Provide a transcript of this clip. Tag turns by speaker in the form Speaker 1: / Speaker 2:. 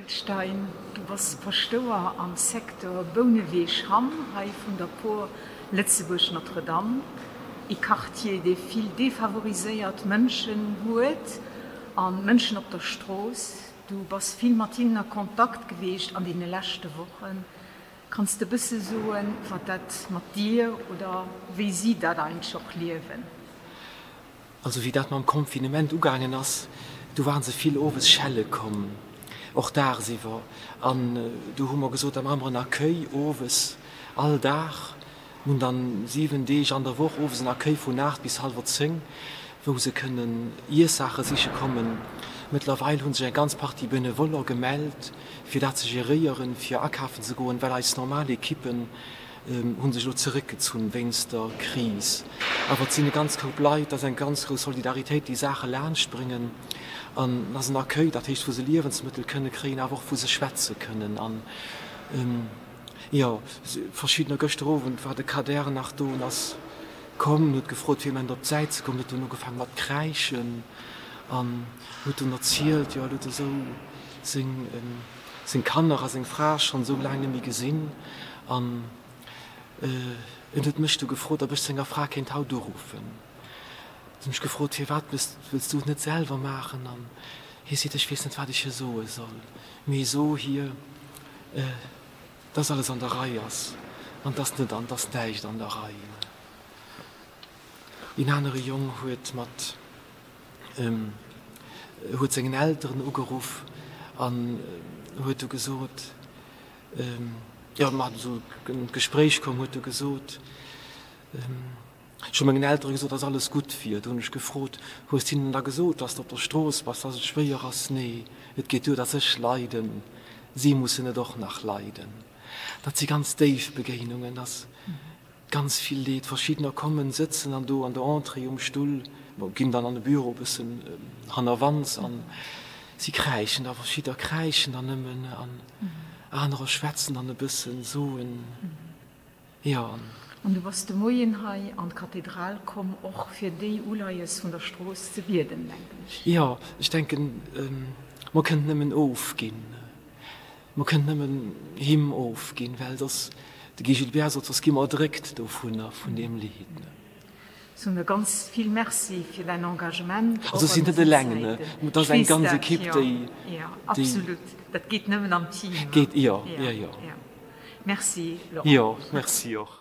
Speaker 1: Finkelstein, du bass Paschtouer am Secteur Bouneweg-Hamm hei vun der Por Lëtzebuerg Notre-Dame, ee Quartier dee vill defavoriséiert Mënschen huet a Mënschen op der Strooss. Du bass vill mat hinnen a Kontakt geweecht an deene leschte Wochen. Kanns de bësse soen, wat dat mat dir oder wéi si dat eigentlech och liewen?
Speaker 2: Also wéi dat mam Confinement ugaangen ass, du waren se vill owes schelle komm, och dagsiwwer. An du hu mer gesot, da maache mer en Accueil owes all Dag. Mir hunn dann 7 Deeg an der Woch owes en Accueil vun 8 bis hallwer 10, wou se kënnen Iessaache siche kommen. Mëttlerweil hu sech eng ganz Partie Benevoller gemellt, fir dat ze geréieren, fir akafen ze goen, well eis normal Ekippen hu sech elo zeréckgezunn wéinst der Kris. Awer et sinn e ganz Koup Leit, et ass eng ganz grouss Solidaritéit, déi Saache laanschtbréngen. An et ass en Accueil, dat heescht, wou se Liewensmëttel kënne kréien, awer och wou se schwätze kënnen. An jo, verschiddener, gëschter Owend war de Kader nach do an ass komm an huet gefrot, fir ëm op d'Säit ze kommen, huet dunn ugefaange mat kräischen an huet dunn erzielt, jo, en huet esou seng, seng Kanner a seng Fra schonn esou laang net méi gesinn an en huet mech du gefrot, ob ech senger Fra kéint haut uruffen. Du hunn ech gefrot, firwat wëlls du et net selwer maachen? An hie seet, ech weess net, wat ech hir soe soll, mee so hir, dass alles an der Rei ass an dass net an dass näischt an der Rei. Een anere Jong huet mat huet sengen Elteren ugeruff an huet du gesot, jo, mer haten esou en Gespréich komm, huet du gesot, ech hu mengen Eltere gesot, dass alles gutt wier. Du hunn ech gefrot, hues de hinnen da gesot, dass de op der Strooss bass, dass et schwéier ass? Nee, et geet duer, dass ech leiden, si mussen net och nach leiden. Dat si ganz déif Begéinungen, dass. Ganz vill Leed, verschiddener kommen, sëtzen dann do an der Entrée um Stull, bon, ginn dann an de Büro e bëssen hannerwands an si kräischen da, verschidder kräischen dann nëmmen an anerer schwätzen dann e bëssen, soen, jo.
Speaker 1: An du bass de Moien hei an d'Kathedral komm, och fir déi Uleies vun der Strooss ze bieden, denken ech.
Speaker 2: Jo, ech denken, mer kënnen nëmmen ofginn. Mer kënnen nëmmen him ofginn, well soss, de Guy Gilbert sot, soss gi mer erdréckt dovunner, vun deem Leed.
Speaker 1: Soen der ganz vill Merci fir däin Engagement
Speaker 2: och an dësen Zäiten. Also si net eleng, ne? Et ass eng ganz Ekipp, déi.
Speaker 1: Jo, absolut. Dat geet nëmmen am Team.
Speaker 2: Geet, jo, jo, jo.
Speaker 1: Merci, Laurent.
Speaker 2: Jo, merci och.